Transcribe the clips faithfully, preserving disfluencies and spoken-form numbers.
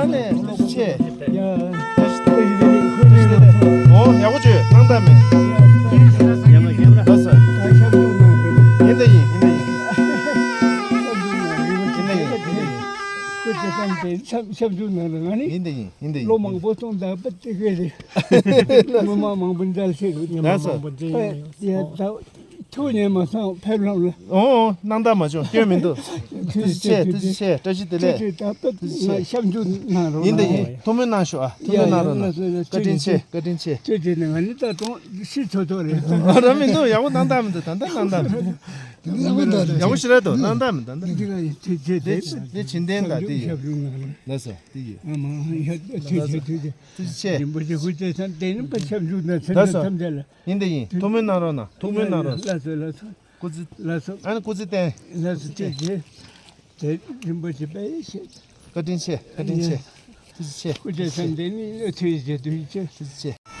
ཨ་ནི་ཆེ། ཡ། ཨོ་ཡག་པོ་བྱོས། སྣང་དག་མེད། ལགས་སོ། ཡིན་ད་ཡིན། ཡིན་ད་ཡིན། ཡིན་ད་ཡིན། ཡིན་ད་ཡིན། ཁོ་ཚོ་ཚང་མས་ཆབ་ཆབ་འཇུག་གནང་རོགས་གནང་ནི། ཡིན་ད་ཡིན། ཡིན་ད་ཡིན། ལོ་མང་པོ་སོང་ད་པ་དེ་ག་རེད། མི་མང་མང་པོ་མཇལ་ཤེས་རེད། ལགས་སོ། ཡ་ད་ཐུགས་ཉན་མ་སོང་ཕེབས་ལམ་ལ། ཨོ་ཨོ། སྣང་དག་མ་བྱུང་། སྐྱོན་མི་འདུག། ཐུགས་རྗེ་ཆེ། ཐུགས་རྗེ་ཆེ། བཀྲ་ཤིས་བདེ་ལེགས། ཐུགས་རྗེ་ཆེ། ད་པ་ང་ཞབས་འཇུག་གནང་རོགས་གནང་། ཡིན་ད་ཡིན། ཐུགས་སྨོན་གནང་ཤོག་ཨ། ཐུགས་སྨོན་གནང་རོགས་གནང་། བཀའ་དྲིན་ཆེ། བཀའ་དྲིན་ཆེ། ཐུགས་རྗེ་ཆེ། ང་ནི་ད་དུང་ཤི་ཆོག་ཆོག་རེད། ར་མི་འདུག། ཡག་པོ་སྣང་དག་མི་འདུག། ད་ལྟ་སྣང་དག་མི་འདུག། ཡག་པོ་ཞིག་རེད་འདུག། སྣང་དག་མི་འདུག། ད་ལྟ། འདི་ག་ཡིན། ཐུགས་རྗེ་ཆེ། དེ་དེ་བྱིན་རྟེན་དང་དེ་ཡིན། ཞབས་འཇུག་གནང་རོགས། ལགས་སོ། དེ་ཡིན། ཨ་མ་ཡ། ཐུགས་རྗེ་ཆེ། ཐུགས་རྗེ། ཐུགས་རྗེ་ཆེ། རིན་པོ་ཆེ་སྐུ་ཚེ་བཟང་། དེ་ནི་པ་ཆབ་འཇུག་དང་ཚེ་འདས་ཐམས་ཅད་ལ། ཡིན་དེ་ཡིན། ཐུགས་སྨོན་གནང་རོགས་གནང་། ཐུགས་སྨོན་གནང་རོགས་གནང་། ལགས་སོ་ལགས་སོ། སྐུ་ཚེ། ལགས་སོ། ཨ་ནི་སྐུ་ཚེ་བརྟན། ལགས་སོ། ཐུགས་རྗེ་ཆེ། དེ་རིན་པོ་ཆེ་དཔེ་ཞེ། བཀའ་དྲིན་ཆེ། བཀའ་དྲིན་ཆེ། ཐུགས་རྗེ་ཆེ། སྐུ་ཚེ་བཟང་། དེ་ནི་ཐུགས་རྗེ་ཆེ། ཐུགས་རྗེ་ཆེ། ཐུགས་རྗེ་ཆེ།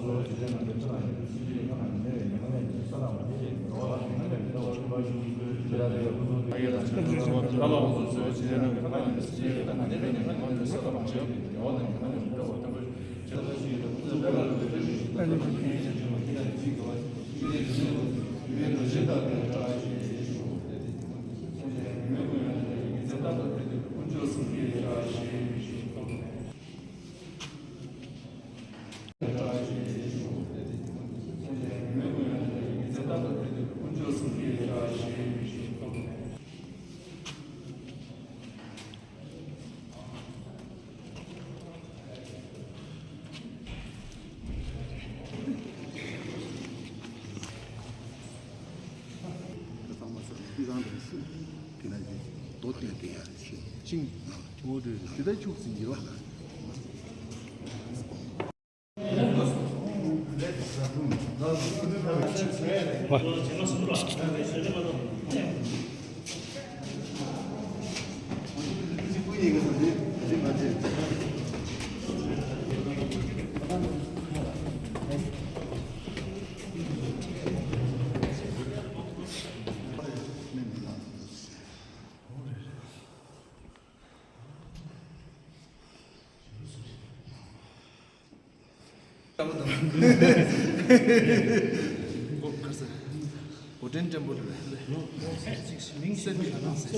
དེ་ན་ཡིན། རྡོ་བསྟན་ཏེ་ཡར་ཕྱིན། ཅིང་། འོ་དེ་དེ་ལྟར་ཁྱུག་ཙམ་ཡིན་རོ། གོ་དྲན་བྲན་པོ་རེད། མིང་སེར་གྱི་ལ་ནང་སེར། ཆ་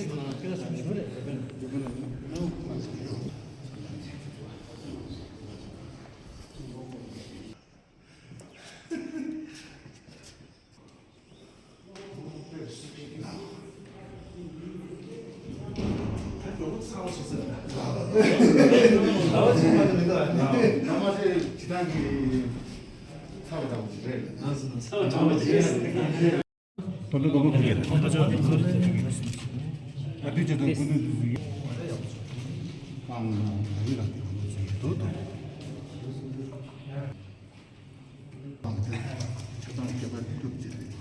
ཚང་ཁྱད་པར་སྐྱུག་ཅིག་རེད།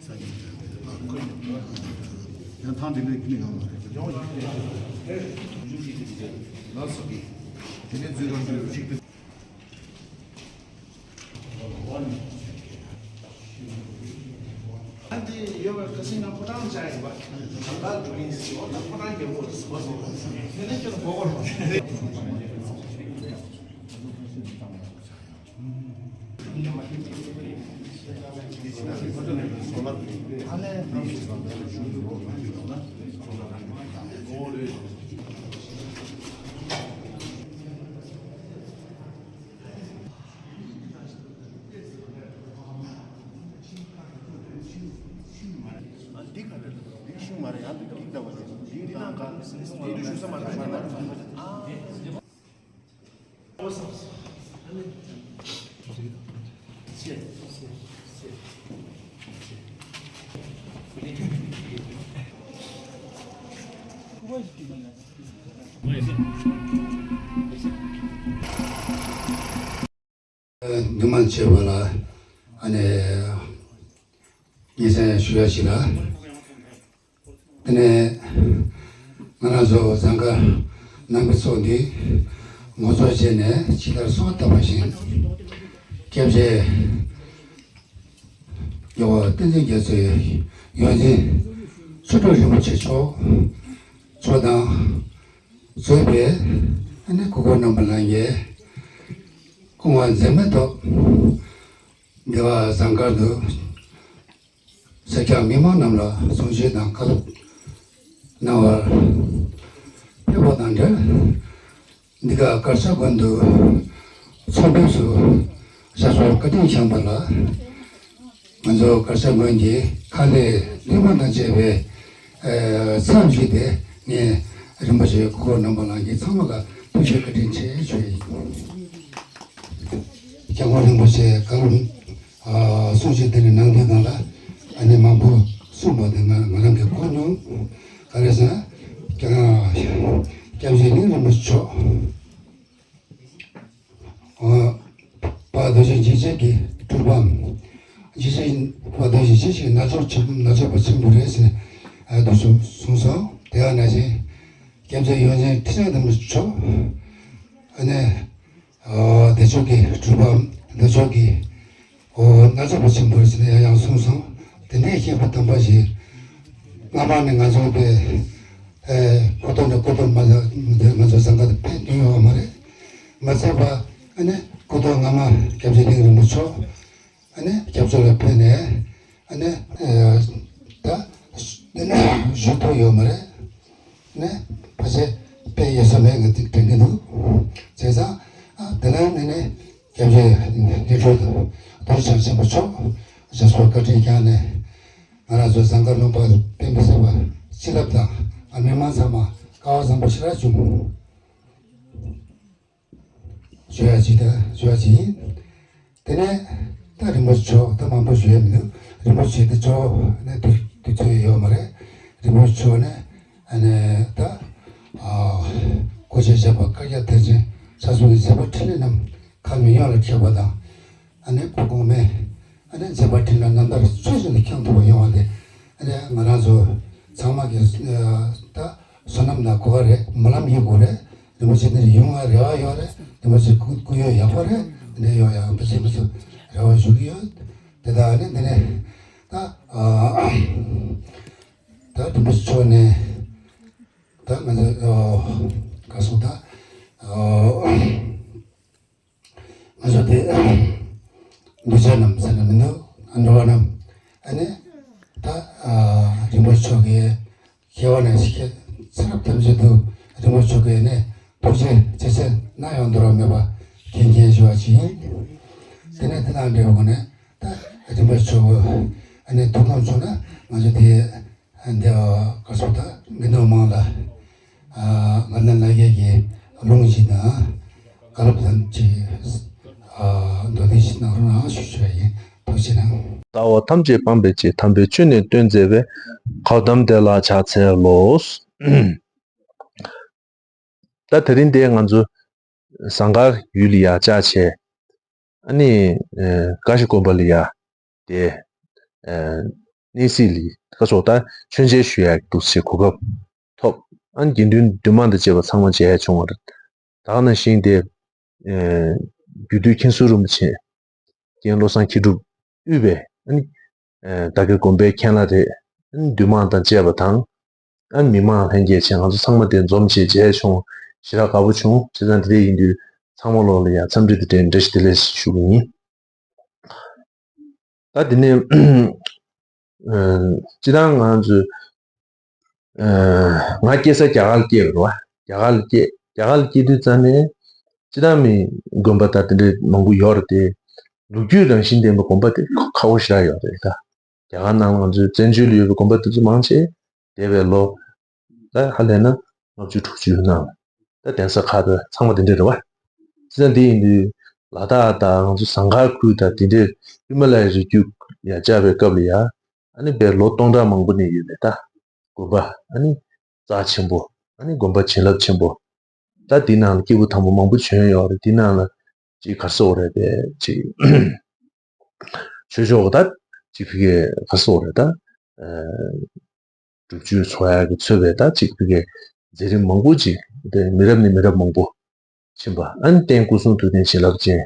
ས་ཡོམ་བྱས་པའི་ཨ་ཁོ་ཡང་ཐང་འདི་འདྲའི་ཁྱོན་ནས་ཡོང་མ་རེད། ལ་སོགས་ཀྱི་དེ་ནས་འཛུལ་རང་འཛུལ་གཅིག་ཏུ། ཨ་འདི་ཡོད་པར་ཁ་སང་ང་ཕོ་བྲང་བཅར་ཡིན་པ། ད་ལྟ་འགྲོ་གིན་ཟེར་བ་ད་ཕོ་བྲང་རྒྱལ་པོ་རེད་ཟེར་བ་ཟེར་བ་དེ་ནས་ཁྱོད་མགོ་སྐོར་བ། འདི་ག་རེད། འདི་ཤུ་མ་རེད། ཡང་འདི་འདི་འདྲ་བ་རེད། འདི་འདི་ནང་ག་འདི་འདི་ཞུ་ས་མ་རེད། ཨ། སྔོན་མ་བྱས་པ་ལ་ཨ་ནི་སྙན་སེང་ཞུ་ཡ་ཞིག་ལ། དེ་ནས་ང་རང་ཚོ་ཟངས་དཀར་ནང་པའི་ཚོགས་འདུ་ངོ་སྤྲོད་བྱས་ནས་ཕྱི་ཟླ་གསུམ་ལྟ་བ་བཞིན་སྐྱབས་རྗེ་རྒྱལ་བ་བསྟན་འཛིན་རྒྱ་མཚོའི་ཡོངས་འཛིན་ཆོས་དྲུག་རིན་པོ་ཆེ་མཆོག་མཆོག་དང་གཙོས་པའི་ཨ་ནི་སྐུ་འཁོར་རྣམ་པ་ལྷན་རྒྱས་སྐུ་ངོ་འཛེམས་མེད་ཐོག་འདི་བ་ཟངས་དཀར་དུ་སེར་སྐྱ་མི་མང་རྣམས་ལ་གསུང་ཆོས་དང་བཀའ་སློབ་གནང་བར་ཕེབས་པ་དང་འབྲེལ། འདི་ག་དཀར་ཆག་དགོན་དུ་ཚོགས་ཕེབས་སུ་ཞབས་སོར་བཀའ་དྲིན་བསྐྱངས་པ་ལ། ང་ཚོ་དཀར་ཆག་དགོན་གྱི་ཁ་ལས་ ལྷན་པ་དང་བཅས་པའི་ཚབ་ཞུས་ཏེ། ངས་རིན་པོ་ཆེ་སྐུ་འཁོར་རྣམ་པ་ལྷན་རྒྱས་ཚང་མ་ལ་ཐུགས་རྗེ་བཀའ་དྲིན་ཆེ་ཞུ་ཡི། སྐྱབས་མགོན་རིན་པོ་ཆེ་བཀའ་སློབ་གསུང་བཤད་དེ་ནས་གནང་དུས་སྒང་ལ་ཨ་ནི་མང་པོ་གསུངས་པ་དེ་ང་ང་རང་གིས་གོ་མྱོང་། ག་རེ་ཟེར་ན། སྐྱབས་རྗེ་གླིང་རིན་པོ་ཆེ་མཆོག་པ་རྡོ་རྗེ་འཇིགས་བྱེད་ཀྱི་སྤྲུལ་པའམ། འཇིགས་བྱེད་པ་རྡོ་རྗེ་འཇིགས་བྱེད་ཀྱི་རྣལ་འབྱོར་ཆེན་རྣལ་འབྱོར་པ་ཆེན་པོ་རེད་ཟེར་དུ་གསུངས་སོང་། དེ་ཡང་ན་ཆེན་སྐྱབས་རྗེ་ཡོན་ཏན་ཁྲི་བྱང་རིན་པོ་ཆེ་མཆོག་ཨ་ནི། བདེ་མཆོག་གི་སྤྲུལ་པའམ་བདེ་མཆོག་གི་རྣལ་འབྱོར་པ་ཆེན་པོ་རེད་ཟེར་ནས་ཡང་ཡང་གསུངས་སོང་། དེ་ནས་བཤད་པ་དམ་པ་ཞིག་སྔ་མ་ནས་ང་ཚོ་པའི་སྐུ་ཐོག་ནས་སྐུ་ཐོག་མ་ང་ཚོ་ཟངས་དཀར་དུ་ཕེབས་མྱོང་ཡོད་མ་རེད། མ་ཚད་པ་ཨ་ནི་སྐུ་ཐོག་སྔ་མ་སྐྱབས་རྗེ་གླིང་རིན་པོ་ཆེ་མཆོག་ཨ་ནི་སྐྱབས་བཅོལ་ལ་ཕེབས་ནས་ཨ་ནི་ད་བཞུགས་ཐུབ་ཡོད་མ་རེད། ནས་ཕལ་ཆེར་དཔེ་ཡོད་ས་མེད་ངས་དྲན་གྱི་འདུག་བྱས་ཙང་དེ་ལ་ནི་ནས་སྐྱབས་རྗེ་ནི་གྲོ་རྡོ་རྗེ་འཆང་ཆེན་པོ་མཆོག་རྒྱ་མཚོ་བཀའ་དྲིན་བསྐྱངས་ནས་ང་རང་ཚོ་ཟངས་དཀར་ལུང་པ་དཔེ་མི་སྲིད་པ་སྤྱི་རབས་དང་མི་མང་ཚང་མ་སྐལ་བ་བཟང་པོ་ཞེ་དྲག་བྱུང་། ཞུ་ཡ་ཅིག་དང་ཞུ་ཡ་ཅིག་ཡིན། དེ་ནས་ད་རིན་པོ་ཆེ་མཆོག་ད་མང་པོ་ཞུ་ཡ་མི་འདུག་རིན་པོ་ཆེ་དེ་མཆོག་ནས་དུས་དུས་ཚོད་ཡོད་མ་རེད། རིན་པོ་ཆེ་མཆོག་ནས་ཨ་ནས་ད་ཨ་སྐུ་ཕྱྭ་བཞག་པ་བཀའ་རྒྱ་དར་ཅན་ཕྱག་ཟུང་གི་མཛད་པ་འཕྲིན་ལས་རྣམས་ཁམས་ཡོངས་ལ་ཁྱབ་པ་དང་། ཨ་ནི་སྐུ་གོང་མའི་ཨ་ནི་མཛད་པ་འཕྲིན་ལས་རྣམ་ཐར་ཚུལ་བཞིན་དུ་བསྐྱངས་ཐུབ་པ་ཡོང་བ་དེ་ཨ་ནི་ང་རང་ཚོ་ཚང་མ་གི་ད་བསོད་ནམས་ལ་གོ་བ་རེད། སྨོན་ལམ་ཡིན་དགོས་རེད། རིན་པོ་ཆེ་འདིར་ཡོང་བ་རེ་བ་ཡོད་རེད། རིན་པོ་ཆེ་སྐུ་སྐུ་ཡོད་ཡག་པོ་རེད། འདི་ནས་ཡོང་ཡག་པོ་ཆེན་པོ་ཚོ་རེ་བ་ཞུ་གི་ཡོད། དེ་དག་ཨ་ནི་འདི་ནས་ད་ད་རིན་པོ་ཆེ་མཆོག་ནས་ད་ང་ཚོ་ག་སོང་ད། ང་ཚོ་དེ་གདུལ་བྱ་རྣམས་ཟེར་ན་མི་འདུག་འགྲོ་བ་རྣམས་ཨ་ནི་ད་རིན་པོ་ཆེ་མཆོག་གི་སྐྱེ་བ་ནས་སྐྱེ་ཚེ་རབས་ཐམས་ཅད་དུ་རིན་པོ་ཆེ་མཆོག་གི་ནས་ཐུགས་རྗེ་ཆེ་ཚད་ནམ་ཡང་འདོར་བ་མེད་པ་མཁྱེན་མཁྱེན་ཞུ་བ་ཅིག་ཡིན། དེ་ནས་དེ་དང་འབྲེལ་བའི་སྒོ་ནས་ད་རིན་པོ་ཆེ་མཆོག་ཨ་ནི་ཐུགས་དགོངས་བྱུང་ན་ང་ཚོ་དེ། འདི་བཀའ་ཟུར་དང་མི་ནོར་མང་ལ་ང་ནི་ལ་རྒྱ་གི་ལུང་ཞིག་དང་བཀའ་སློབ་དང་ཅིག་མདོ་སྡེ་ཞིག་གནང་རོགས་གནང་ཞུ་ཞུ་ཡ་ཡིན། ཐུགས་རྗེ་གནང་། ལྟ་བ་ཐམས་ཅད་སྤང་བའི་ཕྱིར། དམ་པའི་ཆོས་ནི་སྟོན་མཛད་པའི། ཧཱུྃ། དམ་བདེ་ལ་ཕྱག་འཚལ་ལོ། ད་དེ་རིང་འདི་ང་ཚོ་ཟངས་དཀར་ཡུལ་ལ་ཡ་བཅར་བྱས། ཨ་ནི་ཨེ་ཀ་ཤི་དགོན་པ་ལ་ཡ་དེ་ཨེ་གནས་གཟིགས་ལ་ཁ་སོགས་ད་མཆོད་མཇལ་ཞུ་ཡ་འདུག་ཅེས་གོ་སྐབས་ཐོབ། ཨ་ནི་དགེ་འདུན་འདུས་མང་དང་བཅས་པ་ཚང་མ་མཇལ་ཡ་བྱུང་བ་རེད། ད་ག་ནང་བཞིན་དེ་ཨེ་རྒྱུད་སྟོད་མཁན་ཟུར་རིན་པོ་ཆེ་རྒན་བློ་བཟང་མཁས་གྲུབ་དབུས་པའི་ཨ་ནི་ཨེ་བདག་གི་དགོན་པའི་མཁན་བླ་རེད། ཨ་ནི་འདུས་མང་དང་བཅས་པ་དང་། ཨ་ནི་མི་མང་ལྷན་རྒྱས་བྱས་ང་ཚོ་ཚང་མ་དེ་འཛོམས་བྱས་མཇལ་བྱུང་། ཞེ་དྲག་དགའ་པོ་བྱུང་། བྱས་ཙང་དེ་འདྲ་ཡིན་དུས་ཚང་མ་ལོག་ལ་ཡང་འཚམས་འདྲི་དེ་འདྲའི་འདྲི་ཞིག་བདེ་ལེགས་ཞུ་གི་ཡིན། ད་དེ་ནས་སྤྱི་བཏང་ང་ཚོས་ང་སྐྱེས་ས་རྒྱ་གར་ལ་སྐྱེས་པ་རེད་བ། རྒྱ་གར་ལ་སྐྱེས། རྒྱ་གར་ལ་སྐྱེས་དུས་ཙམ་ནས་སྤྱི་བཏང་མི་དགོན་པ་དང་དེ་འདྲའི་མང་པོ་ཡོད་རེད་དེ། ལོ་རྒྱུས་རང་བཞིན་ལྡན་པའི་དགོན་པ་དེ་ཁག་པོ་ཞེ་དྲག་ཡོད་རེད་ད། རྒྱ་གར་ནང་ལ་ང་ཚོའི་བཙན་བྱོལ་ལ་ཡོད་པའི་དགོན་པ་དེ་ཚོ་མང་ཆེ་འདས་པའི་ལོ་ད་ཧ་ལས་ན་ལྔ་བཅུ་དྲུག་ཅུའི་ནང་ལ་ད་གདན་ས་ཁག་ད་ཚང་མ་དེ་འདྲ་རེད་བ། བྱས་ཙང་དེ་ཡིན་དུས་ལ་དྭགས་དང་ང་ཚོ་ཟངས་དཀར་ཁུལ་དང་དེ་འདྲའི་ཧི་མ་ལ་ཡའི་རི་རྒྱུད་ཡར་བཅག་པའི་སྐབས་ལ་ཡ་ཨ་ནི་དཔེ་ལོ་སྟོང་ཕྲག་མང་པོ་ནས་ཡོད་པའི་ད་དགོན་པ་ཨ་ནི་རྩ་ཆེན་པོ་ཨ་ནི་དགོན་པ་བྱིན་རླབས་ཆེན་པོ། ད་དེ་ནང་ལ་སྐྱེས་བུ་དམ་པ་མང་པོ་བྱོན་ཡོད་རེད། དེ་ནང་ལ་ཅིག་ག་རེ་ཟེར་དགོས་རེད་དེ་ཅིག་ཆོས་ཕྱོགས་ད་ཅིག་ཕ་གིའི་ག་རེ་ཟེར་དགོས་རེད་ད། སྒྲུབ་མཆོད་ཚོགས་ཡག་གི་ཚོས་པའི་ད་ཅིག་ཕ་གིའི་མཛད་རིམ་མང་པོ་ཅིག་དེ་མི་རབས་ནས་མི་རབས་མང་པོ་ཕྱིན་པ། ཨ་ནི་རྟེན་སྐུ་གསུང་ཐུགས་རྟེན་བྱིན་རླབས་ཅན་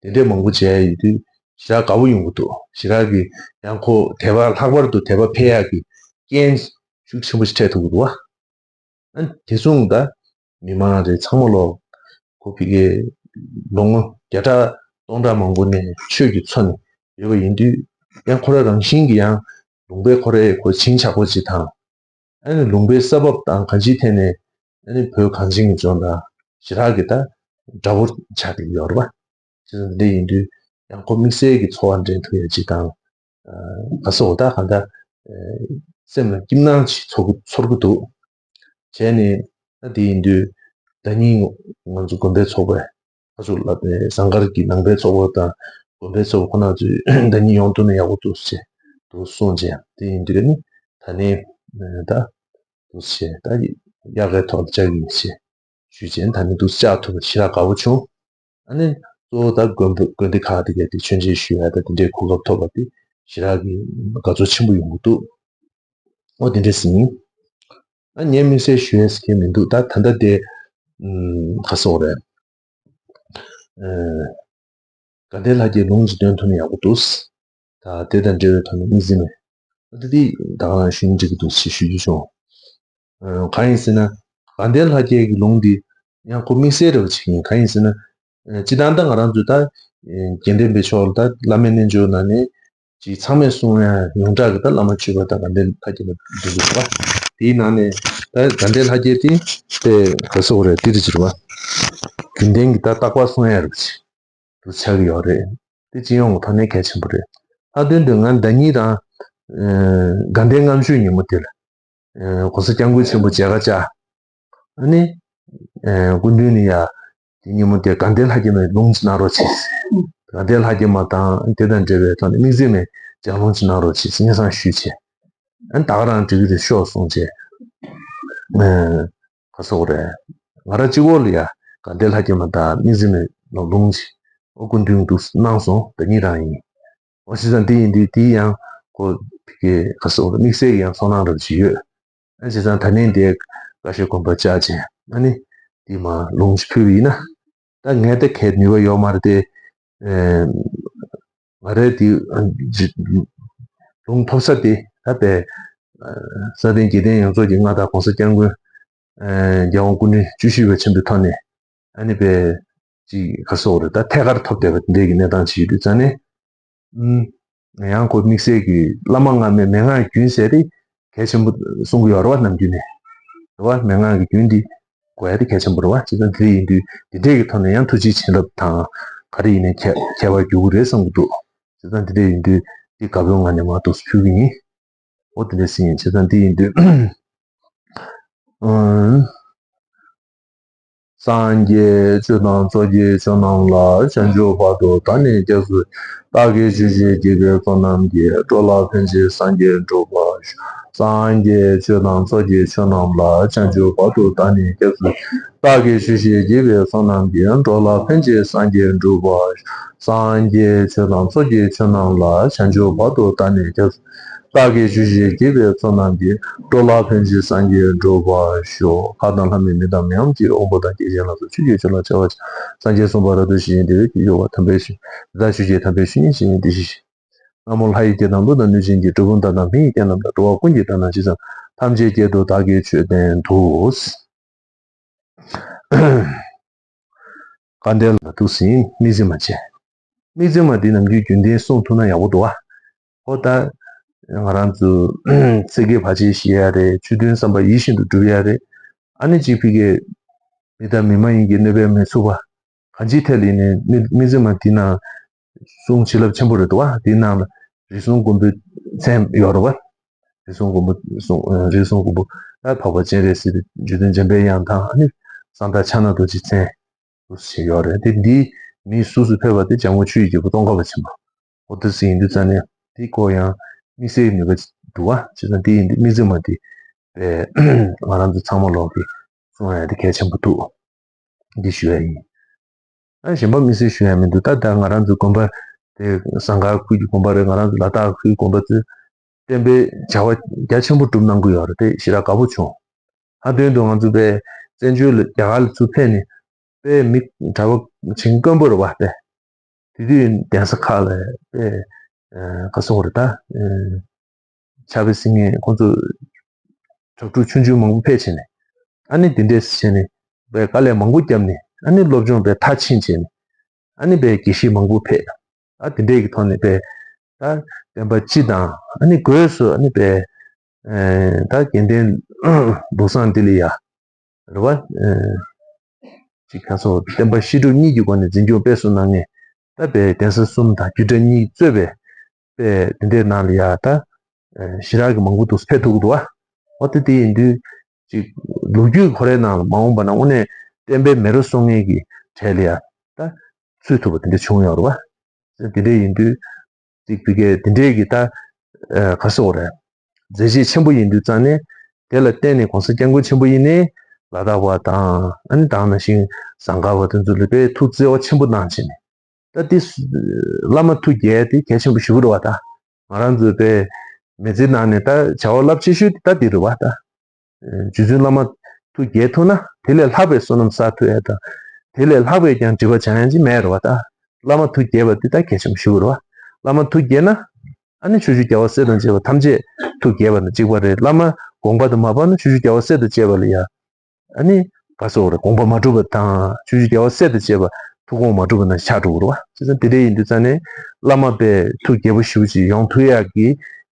དེ་འདྲའི་མང་པོ་མཇལ་ཡོད་དུས་ཞེ་དྲག་དགའ་བོ་ཡོང་གི་འདུག་ཞེ་དྲག་གི་ཡང་ཁོ་དད་པ་ལྷག་པར་དུ་དད་པ་འཕེལ་ཡག་གི་རྐྱེན་ཤུགས་ཆེན་པོ་ཞིག་འཕྲད་ཐུབ་ཀྱི་འདུག་བ། ཨ་ནི་དེ་མཚུངས་ད་མི་མང་རེ་ཚང་མ་ལོ་ཁོ་ཕ་གིའི་ལོ་ངོ་བརྒྱ་ཕྲག་སྟོང་ཕྲག་མང་པོ་ནས་ཆོས་ཀྱི་འཚོ་ནས་ཡོད་པ་ཡིན་དུས་ཡང་ཁོ་རང་རང་བཞིན་གྱི་ཡང་ལུང་པའི་ཁོ་རའི་ཁོ་བྱིན་ཆགས་པོ་ཅིག་དང་། ཨ་ནི་ལུང་པའི་ས་བབ་དང་གང་ཅིའི་ཐད་ནས་ཨ་ནི་བོད་གངས་ཅན་གྱི་ལྗོངས་དང་ཞེ་དྲག་གི་ད་འདྲ་བོ་ཆགས་ཀྱི་ཡོད་རེད་བ། བྱས་ཙང་འདི་ཡིན་དུས་ཡང་ཁོ་དམིགས་བསལ་གྱི་ཚོར་བ་འདྲེན་ཐུབ་ཡ་ཅིག་དང་། ཨ་ག་རེ་ཟེར་དགོས་ད་གང་ལྟར་ སེམས་ལ་སྐྱིད་སྣང་ཅིག་ཚོར་གི་ཚོར་གི་འདུག་བྱས་ནས་ད་དེ་ཡིན་དུས་ཟླ་ཉིན་ང་ཚོ་དགོན་པའི་ཚོགས་པའི་ཁ་ཚུགས་ལ་ཟངས་དཀར་གྱི་ནང་པའི་ཚོགས་པ་དང་དགོན་པའི་ཚོགས་པ་ཁོ་ན་ཚོས་ཟླ་ཉིན་ཡོང་ཐུབ་ན་ཡག་པོ་འདུག་ཟེར་འདུག་གསུངས་བྱས། དེ་ཡིན་དུས་ནི་ད་ནི་ད་འདུག་ཟེར་ད་དབྱར་ཁའི་ཐོག་ལ་བཅར་གྱི་ཡིན་ཟེར་ཞུས་བྱས། ད་ནི་འདུག་བཅར་ཐུབ་པ་ཞེ་དྲག་དགའ་པོ་བྱུང་། ཨ་ནི་གཙོ་བོ་ད་དགོན་པ་དགོན་སྡེ་ཁག་དེ་གས་དེ་མཆོད་མཇལ་ཞུ་ཡ་ད་དེ་འདྲའི་གོ་སྐབས་ཐོབ་པ་དེ་ཞེ་དྲག་གི་དགའ་ཚོར་ཆེན་པོ་ཡོང་གི་འདུག་ཨོ་དེ་འདྲ་ཟིན། ཨ་ངས་དམིགས་བསལ་ཞུ་ཡས་ཀྱི་མི་འདུག་ད་ད་ལྟ་དེ་ཨུམ་ག་སོག་རེད། ཨ་དགའ་ལྡན་ལྷ་བརྒྱའི་ལུང་ཅིག་འདོན་ཐུབ་ན་ཡག་པོ་འདུག་ད་དེ་དང་འབྲེལ་བའི་ཐོག་ནས་དམིགས་བརྩེ་མེད། ཨ་དེ་དེ་ད་ག་རང་ཞུ་ཡིན་འགྲིག་གི་འདུག་ཅེས་ཞུ་རྒྱུ་བྱུང་། ཨ་གང་ཡིན་ཟེར་ན་དགའ་ལྡན་ལྷ་བརྒྱའི་གི་ལུང་འདི་ཡང་ཁོ་དམིགས་བསལ་རེ་བ་ཅིག་ཡིན། གང་ཡིན་ཟེར་ན། ཨ་སྤྱིར་བཏང་ད་ང་རང་ཚོ་ད་ཨ་དགེ་ལྡན་པའི་ཕྱོགས་ལ་ད་བླ་མའི་རྣལ་འབྱོར་ནང་ནས་ཅིག་ཚང་མས་གསུང་ཡ་ཡོངས་གྲགས་ཀྱི་ད་བླ་མ་མཆོད་པ་ད་དགའ་ལྡན་ལྷ་བརྒྱ་མ་འདུག་གི་རེད་པ། དེའི་ནང་ནས་ད་དགའ་ལྡན་ལྷ་བརྒྱ་དེ་དཔེ་ག་སོག་རེད་དེ་རེད་ཅེས་རེད་པ། རྒྱུན་ལྡན་གྱི་ད་རྟག་པར་གསུང་ཡ་རེད་པ་ཅིག་དུ་ཆགས་ཀྱི་ཡོད་རེད། དེ་སྤྱི་ཡོངས་ཀྱི་ཐོག་ནས་གལ་ཆེན་པོ་རེད། ལྷག་དོན་དུ་ང་ཟླ་ཉིན་རང་ཨ་དགའ་ལྡན་ལྔ་མཆོད་ཉིན་མོ་དེ་ལ་ཨ་༸གོང་ས་༸སྐྱབས་མགོན་ཆེན་པོ་མཇལ་ཁ་བཅར། ཨ་ནི་ཨ་སྐུ་མདུན་ནས་ཡ་དེ་ཉིན་མོ་དེ་དགའ་ལྡན་ལྷ་བརྒྱ་མའི་ལུང་ཅིག་གནང་རོགས་བྱེད། དགའ་ལྡན་ལྷ་བརྒྱ་མ་དང་དེ་དང་འབྲེལ་བའི་ཐོག་ནས་དམིགས་བརྩེ་མའི་ལྗགས་ལུང་ཅིག་གནང་རོགས་བྱེད་ཟེར་སྙན་སེང་ཞུས་བྱས། ཨ་ནི་ད་ག་རང་འགྲིག་གི་རེད་ཤོག་གསུངས་བྱས། ཨ་ག་སོག་རེད། ང་རང་གཅིག་པོ་ལ་ཡ་དགའ་ལྡན་ལྷ་བརྒྱ་མ་དང་དམིགས་བརྩེ་མའི་ལུང་ཅིག་ཨོ་སྐུ་མདུན་དུ་གནང་སོང་། ཟླ་ཉིན་རང་ཡིན། འོ་བྱས་ཙང་དེ་ཡིན་དུས་དེ་ཡང་ཁོ་ཕ་གི་ག་སོག་དམིགས་བསལ་གྱི་ཡང་ཚོར་སྣང་རབ་ཅིག་ཡོད། ཨ་བྱས་ཙང་ད་ནས་འདིར་ཀ་ཤོད་དགོན་པར་བཅར་བྱས་ཨ་ནི་དེ་མར་ལུང་ཅིག་ཕུལ་བ་ཡིན་ན། ད་ངས་ད་གའི་ནུས་པ་ཡོད་མ་རེད་དེ། ཨེ་ང་རའི་དེ་ཨ་ཇི་ལུང་ཐོབ་ས་དེ་ད་དཔེ་ཨ་ས་སྟེང་རྒྱལ་བསྟན་ཡོངས་རྫོགས་ཀྱི་མངའ་བདག་༸གོང་ས་༸སྐྱབས་མགོན་ཨ་རྒྱལ་དབང་སྐུ་ཕྲེང་བཅུ་བཞི་པ་ཆེན་པོའི་ཐོག་ནས་ཨ་ནི་དཔེ་ཅིག་ག་སོག་རེད་ད་ཐད་ཀར་ཐོབ་བསྡད་པ་དེ་འདྲའི་གི་གནས་སྟངས་ཅིག་ཡོད་དུས་ཙང་ནས། ཨུམ། ཡང་ཁོ་དམིགས་བསལ་གྱི་བླ་མ་སྔ་མའི་མན་ངག་གི་རྒྱུན་ཟེར་དེ་གལ་ཆེན་པོ་གསུང་གི་ཡོད་རེད་བ། ནམ་རྒྱུན་ནས་རེད་བ། མན་ངག་གི་རྒྱུན་འདི་དགོས་ཡ་དེ་གལ་ཆེན་པོ་རེད་བ། བྱས་ཙང་དེ་འདྲ་ཡིན་དུས་དེ་འདྲས་ཀྱི་ཐོག་ནས་ཡང་ཐུགས་རྗེ་བྱིན་རླབས་དང་ག་རེ་ཡིན་ནའི་ཁྱད་ཁྱད་པར་འགྱུར་གི་རེད་བསམ་གྱི་འདུག་བྱས་ཙང་དེ་འདྲས་ཡིན་དུས་འདི་དགའ་པོའི་ངང་ནས་མར་འདུག་སེ་ཕུལ་གྱི་ཡིན། འོ་དེ་འདྲས་ཟིན་ཡིན། བྱས་ཙང་འདི་ཡིན་དུས། ཨུམ། སངས་རྒྱས་ཆོས་དང་ཚོགས་ཀྱི་མཆོག་རྣམས་ལ། བྱང་ཆུབ་བར་དུ་བདག་ནི་སྐྱབས་སུ། བདག་གིས་ཆོས་བཞིན་བགྱིས་པའི་ཚོགས་རྣམས་ཀྱིས། འགྲོ་ལ་ཕན་ཕྱིར་སངས་རྒྱས་འགྲུབ་པར་ཤོག་སངས་རྒྱས་ཆོས་དང་ཚོགས་ཀྱི་མཆོག་རྣམས་ལ། བྱང་ཆུབ་བར་དུ་བདག་ནི་སྐྱབས་སུ། བདག་གིས་ཆོས་བཞིན་བགྱིས་པའི་ཚོགས་རྣམས་ཀྱིས། འགྲོ་ལ་ཕན་ཕྱིར་སངས་རྒྱས་འགྲུབ་པར་ཤོག་སངས་རྒྱས་ཆོས་དང་ཚོགས་ཀྱི་མཆོག་རྣམས་ལ། བྱང་ཆུབ་བར་དུ་བདག་ནི་སྐྱབས་སུ། བདག་གིས་ཆོས་བཞིན་བགྱིས་པའི་ཚོགས་རྣམས་ཀྱིས། འགྲོ་ལ་ཕན་ཕྱིར་སངས་རྒྱས་འགྲུབ་པར་ཤོག་ལྷ་དང་ལྷ་མིན་མི་དང་མི་འམ་ཅི། དབང་པོ་དང་སྐྱེ་མཆེད་ལ་སོགས་ཆོས་ཀྱི་མཆོག་ལ་སྦྱར་བར་བྱ། སངས་རྒྱས་གསུངས་པ་རབ་ཏུ་ཞི་ཞིང་བདེ་བའི་རྒྱུར་གྱུར་པ། དམ་པའི་ཆོས་དེ་དག་ཆོས་ཀྱི་དམ་པའི་ཆོས་ཉིད་ཇི་སྙེད་བདེ་གཤེགས་ཤིང་། སྔ་མོ་ལྷ་ཡི་སྐད་དང་ཀླུ་དང་གནོད་སྦྱིན་གྱི། གྲུལ་བུམ་དག་དང་མི་ཡི་སྐད་རྣམས་དང་། འགྲོ་བ་ཀུན་གྱི་སྒྲ་རྣམས་ཇི་ཙམ། ཐམས་ཅད་སྐད་དུ་བདག་གིས་ཆོས་བསྟན་ཏོ། དགའ་ལྡན་ལ་འདུག་སེ་དམིགས་བརྩེ་མ་བྱས། དམིགས་བརྩེ་མ་འདི་ནམ་རྒྱུན་རྒྱུན་ལྡན་གསུང་ཐུབ་ན་ཡག་པོ་འདུག་ཨ། ཨོ་ད་ང་རང་ཚོ་ཚིག་གི་བར་ཆད་ཞི་ཡ་རེད། ཆོས་དོན་བསམ་པ་ཡིད་བཞིན་དུ་འགྲུབ་ཡ་རེད། ཨ་ནི་གཅིག་ཕ་གིའི་མི་དང་མི་མ་ཡིན་གྱི་གནོད་པས་མི་ཚུགས་པ། གང་ཅིའི་ཐད་ལ་ཡིན་ནའི་དམིགས་དམིགས་བརྩེ་མ་འདི་ནང་གསུང་བྱིན་རླབས་ཆེན་པོ་རེད་འདུག་བ། དེའི་ནང་ལ་རིགས་གསུམ་མགོན་པོའི་མཚན་ཡོད་རེད་བ། རིགས་གསུམ་མགོན་པོ་གསུང་། རིགས་གསུམ་མགོན་པོ་ད་འཕགས་པ་སྤྱན་རས་གཟིགས་དང་རྗེ་བཙུན་འཇམ་པའི་དབྱངས་དང་ཨ་ནི་གསང་བདག་ཕྱག་ན་རྡོ་རྗེ་མཚན་འདུག་སེ་ཡོད་རེད། དེ་འདིའི་མིང་སུ་སུ་ཕེབས་པ་དེ་བྱམས་མགོན་ཆོས་ཀྱི་རྒྱལ་པོ་ཙོང་ཁ་པ་ཆེན་པོ། འོ་དེ་ཟིན་ཡིན་དུས་ཙང་ནས་དེའི་སྐོར་ཡང་དམིགས་བསལ་ནུས་པ་འདུག་བ། བྱས་ཙང་དེ་ཡིན་དུས་དམིགས་བརྩེ་མ་དེ་ང་རང་ཚོ་ཚང་མ་ལོག་གི་གསུང་ཡ་དེ་གལ་ཆེན་པོ་འདུག་འདི་ཞུ་ཡ་ཡིན། ཨ་གཞན་པ་དམིགས་བསལ་ཞུ་ཡ་མི་འདུག་ད་ལྟ་ང་རང་ཚོའི་དགོན་པ་དེ་ཟངས་དཀར་ཁུལ་གྱི་དགོན་པ་རེད། ང་རང་ཚོ་ལ་དྭགས་ཁུལ་དགོན་པ་ཚོས་བསྟན་པའི་བྱ་བ་རྒྱ་ཆེན་པོ་སྒྲུབ་གནང་གི་ཡོད་རེད། དེ་ཞེ་དྲག་དགའ་པོ་བྱུང་། ད་དོན་དུ་ང་ཚོ་པའི་བཙན་བྱོལ་ལ་རྒྱ་གར་ལ་ཚུར་ཕེབས་ནས་པའི་མི་གྲྭ་པ་བྱིངས་དཀོན་པོ་རེད་བ། པའི་དེ་དུས་གདན་ས་ཁག་ལ་པའི་ག་སོང་རེད་ད། ཕྱག་དཔེ་གཟིགས་མཁན་ཁོང་ཚོ་གྲྭ་ཕྲུག་ཆུང་ཆུང་མང་པོ་ཕེབས་བྱས་ནས་ཨ་ནི་དེ་འདྲས་བྱས་ནས་པའི་དཀའ་ལས་མང་པོ་བརྒྱབ་ནས་ཨ་ནི་སློབ་སྦྱོང་པའི་མཐར་ཕྱིན་བྱས་ནས་ཨ་ནི་པའི་དགེ་བཤེས་མང་པོ་ཕེབས། ཨ་དེ་འདྲས་ཀྱི་ཐོག་ནས་པའི་ད་བསྟན་པ་སྤྱི་དང་ཨ་ནི་སྒོས་སུ་ཨ་ནི་པའི་ད་དགེ་ལྡན་ལུགས་བཟང་འདི་ལ་ཡ་རེད་བ། ཅིག་ཁ་སོ་བསྟན་པ་བཤད་སྒྲུབ་གཉིས་ཀྱི་སྒོ་ནས་འཛིན་སྐྱོང་སྤེལ་གསུམ་གནང་མཁན་ད་པའི་གདན་ས་གསུམ་དང་རྒྱུད་གྲྭ་གཉིས་གཙོས་པའི་པའི་དེ་འདྲའི་ནང་ལ་ཡ་ད་ ཞེ་དྲག་གི་མང་པོ་འདུག་ཕེབས་ཐུབ་ཀྱི་འདུག་བ། འོ་དེ་དེ་ཡིན་དུས་ཅིག་ལོ་རྒྱུས་ཁོ་རའི་ནང་ལ་མ་འོངས་པ་ན་དངོས་གནས་བསྟན་པའི་མེ་རོ་གསོ་མཁན་གྱི་གྲས་ལ་ཡ་ད་ཚུད་ཐུབ་པ་དེ་འདྲ་བྱུང་ཡོད་རེད་བ། དེ་འདྲ་ཡིན་དུས་ཅིག་བི་གའི་དེ་འདྲའི་གི་ད་ག་སོག་རེད། མཛད་རྗེས་ཆེན་པོ་ཡིན་དུས་ཙང་ནས་དེ་ལ་བརྟེན་ནས་གོང་ས་སྐྱབས་མགོན་ཆེན་པོ་ཡིན་ནའི་ལ་དྭགས་པ་དང་ཨ་ནི་དེ་ནང་བཞིན་ཟངས་དཀར་བ་དེ་ཚོ་ལ་དཔེ་ཐུགས་བརྩེ་བ་ཆེན་པོ་གནང་བྱས་ནས། ད་འདི་བླ་མ་ཐུགས་དགྱེས་དེ་གལ་ཆེན་པོ་ཞེ་པོ་རེད་བ། ད་ང་རང་ཚོའི་དཔེ་མི་ཚེའི་ནང་ནས་ད་བྱ་བ་རླབས་ཆེ་ཤོས་དེ་ད་འདི་རེད་བ། ད་རྗེ་བཙུན་བླ་མ་ཐུགས་དགྱེས་ཐུབ་ན་དེ་ལས་ལྷག་པའི་བསོད་ནམས་བསགས་ཐུབ་ཡ་དང་། དེ་ལས་ལྷག་པའི་ཀྱང་སྒྲིབ་པ་སྦྱང་ཡ་ཅིག་མེད་རེད་བ། ད་བླ་མ་ཐུགས་དགྱེས་པ་འདི་ད་གལ་ཆེན་པོ་ཞེ་པོ་རེད་བ། བླ་མ་ཐུགས་དགྱེས་ན་ཨ་ནི་ཕྱོགས་བཅུའི་རྒྱལ་བ་སྲས་དང་བཅས་པ་ཐམས་ཅད་ཐུགས་དགྱེས་པ་དང་གཅིག་པ་རེད། བླ་མ་དགོངས་པ་དང་མ་བབས་ན་ཕྱོགས་བཅུའི་རྒྱལ་བ་སྲས་དང་བཅས་པ་ལ་ཡ། ཨ་ནི་ག་སོག་རེད། དགོངས་པ་མ་གྲུབ་པ་དང་ཕྱོགས་བཅུའི་རྒྱལ་བ་སྲས་དང་བཅས་པ་ཐུགས་དགོངས་མ་གྲུབ་པ་ན་ཆགས་འགྲོ་གི་རེད་བ། བྱས་ཙང་དེ་འདྲ་ཡིན་དུས་ཙང་ནས་བླ་མ་པའི་ཐུགས་དགྱེས་པོ་ཞེ་པོ་ཅིག་ཡོང་ཐུབ་ཡག་གི་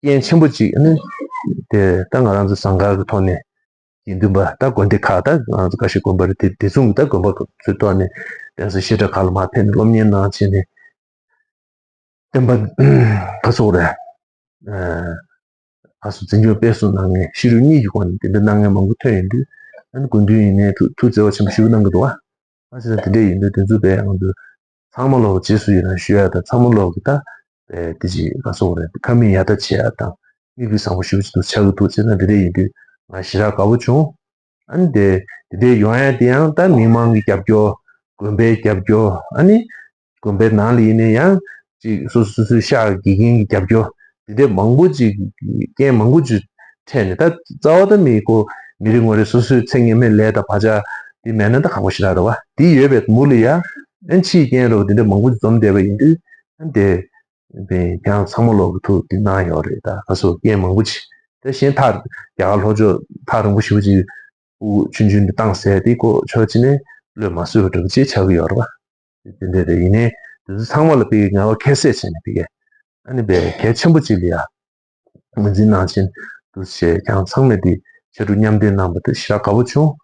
རྐྱེན་ཆེན་པོ་ཅིག་ཨ་ནི་དེ་ད་ང་རང་ཚོ་ཟངས་དཀར་གྱི་ཐོག་ནས་དགེ་འདུན་པ་ད་དགོན་སྡེ་ཁག་ད་ང་ཚོ་ཀ་ཤི་དགོན་པ་རེད། དེ་དེ་མཚུངས་ཀྱི་ད་དགོན་པ་ཚོའི་ཐོག་ནས་གདན་ས་བཤད་གྲྭ་ཁག་ལ་མར་ཕེབས་ནས་སློབ་གཉེར་གནང་བྱས་ནས། བསྟན་པ་ག་སོག་རེད། ག་སོག་འཛིན་སྐྱོང་སྤེལ་གསུམ་གནང་མཁན་ཤེས་རིག་གཉིས་ཀྱི་སྒོ་ནས་དེ་འདྲ་གནང་མཁན་མང་པོ་ཐོན་ཡོང་དུས། ཨ་ནི་སྐུ་མདུན་ཡིན་ནའི་ཐུགས་ཐུགས་བརྩེ་བ་ཆེན་པོ་ཞེ་པོ་གནང་གི་འདུག་བ། ཨ་ཙི་དེ་འདྲ་ཡིན་དུས་དེ་ཚོ་དཔེ་ང་ཚོ་ཚང་མ་ལོག་རྗེས་སུ་ཡི་རང་ཞུ་ཡ་དང་། ཚང་མ་ལོག་གི་ད་དཔེ་དེ་ཅིག་ག་སོག་རེད། ཁ་མིག་ཡར་ལྟ་བྱེད་ཡ་དང་། མིག་དཔེ་བཟང་པོ་ཞེ་པོ་ཅིག་ཏུ་ཆགས་ཀྱི་འདུག་བྱས་ན་དེ་འདྲ་ཡིན་དུས་ང་ཞེ་དྲག་དགའ་པོ་བྱུང་། ཨ་ནི་དེ་དེ་འདྲའི་ཡོང་ཡ་དེ་ཡང་ད་མི་མང་གི་རྒྱབ་སྐྱོར། དགོན་པའི་རྒྱབ་སྐྱོར། ཨ་ནི་དགོན་པའི་ནང་ལ་ཡིན་ནའི་ཡང་ཅིག་སོ་སོ་སོ་སོའི་ཤག་དགེ་རྒན་གྱི་རྒྱབ་སྐྱོར་དེ་འདྲའི་མང་པོ་ཅིག་རྐྱེན་མང་པོ་ཅིག་འཕྲད་ནས། ད་རྩ་བ་ད་མི་ཁོ་མི་རེ་ངོ་རེ་སོ་སོའི་ཚེ་སྔ་མའི་ལས་དང་བག་ཆགས་དེ་མེད་ན་ད་ཁག་པོ་ཞེ་དྲག་རེད་བ། དེ་ཡོད་པའི་མུ་ལ་ཡ་ཨ་ནི་ཕྱིའི་རྐྱེན་རོགས་དེ་འདྲ་མང་པོ་ཅིག་འཛོམས་བསྡད་པ་ཡིན་དུས་ཨ་ནི་དེ། དེ་ཡང་ཚང་མ་ལོག་གི་ཐུགས་དེ་གནང་ཡོད་རེད། ད་ག་སོག་རྐྱེན་མང་པོ་ཅིག་དེ་བཞིན་ཐག་རྒྱ་གར་ལྷོ་ཕྱོགས་ཐག་རིང་པོ་ཞེ་པོ་ཅིག་ཕྲུ་གུ་ཆུང་ཆུང་དེ་བཏང་ཟེར་དེ་ཁོ་ཕྱོགས་གཅིག་ནས་བློས་མ་བཟོད་པ་འདྲ་པོ་ཅིག་ཆགས་ཀྱི་ཡོད་རེད་བ། དེ་འདྲ་རེད། ཡིན་ནའི་དེ་ཚོ་ཚང་མ་ལ་དཔེ་ངལ་བ་ཁྱད་བསད་བྱས་ནས་དཔེ་ཨ་ནི་དཔེ་གལ་ཆེན་པོ་ཅིག་ལ་ཡ་ངོས་འཛིན་གནང་བྱས་འདུག་བྱས། ཁྱེད་རང་ཚང་མས་དེ་ཕྱར་གྲུ་མཉམ་འདེགས་གནང་བ་དེ་ཞེ་དྲག་དགའ་པོ་བྱུང་།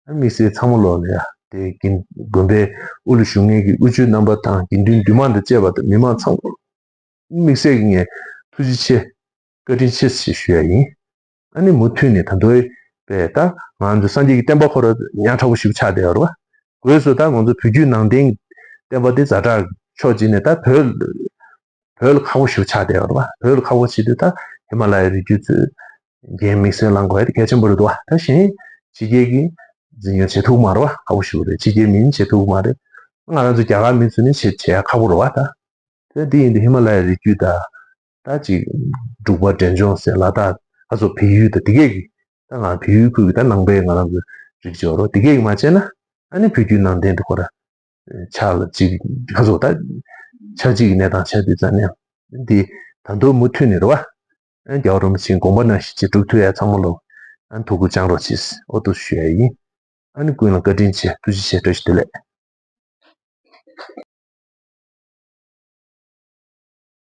ཨ་དམིགས་བསལ་ཚང་མ་ལོག་ལ་ཡ་དེ་དགེ་དགོན་པའི་དབུ་ལ་བཞུགས་མཁན་གྱི་དབུ་ཆོས་རྣམ་པ་དང་དགེ་འདུན་འདུས་མང་དང་བཅས་པ་དང་མི་མང་ཚང་མ་དམིགས་བསལ་གྱི་ངས་ཐུགས་རྗེ་ཆེ་བཀའ་དྲིན་ཆེ་ཞེས་ཞུ་ཡ་ཡིན། ཨ་ནི་མུ་མཐུད་ནས་ད་དུང་པས་ད་ང་ཚོ་སངས་རྒྱས་ཀྱི་བསྟན་པ་ཁོ་ར་ཡང་དྲག་པོ་ཞིག་ཆགས་བསྡད་ཡོད་རེད་བ། སྒོས་སུ་ད་ང་ཚོ་བོད་བརྒྱུད་ནང་བསྟན་བསྟན་པ་དེ་ཛ་དྲག་ཕྱོགས་གཅིག་ནས་ད་བོད་བོད་ལ་ཁག་པོ་ཞིག་ཆགས་བསྡད་ཡོད་རེད་བ། བོད་ལ་ཁག་པོ་བྱེད་དུས་ད་ཧི་མ་ལ་ཡའི་རི་རྒྱུད་ཚོས་འགན་དམིགས་བསལ་བླང་དགོས་ཡ་དེ་གལ་ཆེན་པོ་རེད་འདུག་བ། ད་གཞན་ཕྱི་རྒྱལ་གྱི་འཛིན་སྐྱོང་བྱེད་ཐུབ་མ་རེད་བ། ཁག་པོ་ཞིག་རེད། ཕྱི་རྒྱལ་མིན་བྱེད་ཐུབ་མ་རེད། ང་རང་ཚོ་རྒྱ་གར་མི་ཚོ་ནི་བྱེད་བྱེད་ཡ་ཁག་པོ་རེད་བ། ད་དེ་འདི་ཡིན་དུས་ཧི་མ་ལ་ཡའི་རི་རྒྱུད་ད་ད་ཅིག་འབྲུག་པ་འབྲས་ལྗོངས་ཟེར་ལ་དྭགས་ཨ་ཚོ་བལ་ཡུལ་ད་དེ་གས་ཀྱི་ད་ང་བལ་ཡུལ་ཁུལ་གྱི་ད་ནང་པའི་ང་རང་ཚོ་རིགས་ཅིག་ཡོད་རེད། དེ་གས་ཀྱི་མ་བྱས་ན་ཨ་ནི་བོད་བརྒྱུད་ནང་བསྟན་དེ་ཁོ་ར་ཆགས་ལ་ཅིག་ཁ་སོགས་ད་ཆགས་ཅིག་གི་གནས་སྟངས་ཆགས་དུས་ཙང་ནས་འདི་ད་དུང་མུ་མཐུད་ནས་རེད་བ། ཨ་རྒྱལ་བ་རིན་པོ་ཆེའི་དགོངས་པ་ནང་བཞིན་ཅིག་སྒྲུབ་ཐུབ་ཡ་ཚང་མ་ལོ་ཨ་ཐུགས་ཁུར་བཅངས་རོགས་གྱིས། ཨོ་ཏུ་ཞུ་ཡ་ཡིན། ཨ་ནི་ཀུན་ལ་བཀའ་དྲིན་ཆེ། ཐུགས་རྗེ་ཆེ། བཀྲ་ཤིས་བདེ་ལེགས།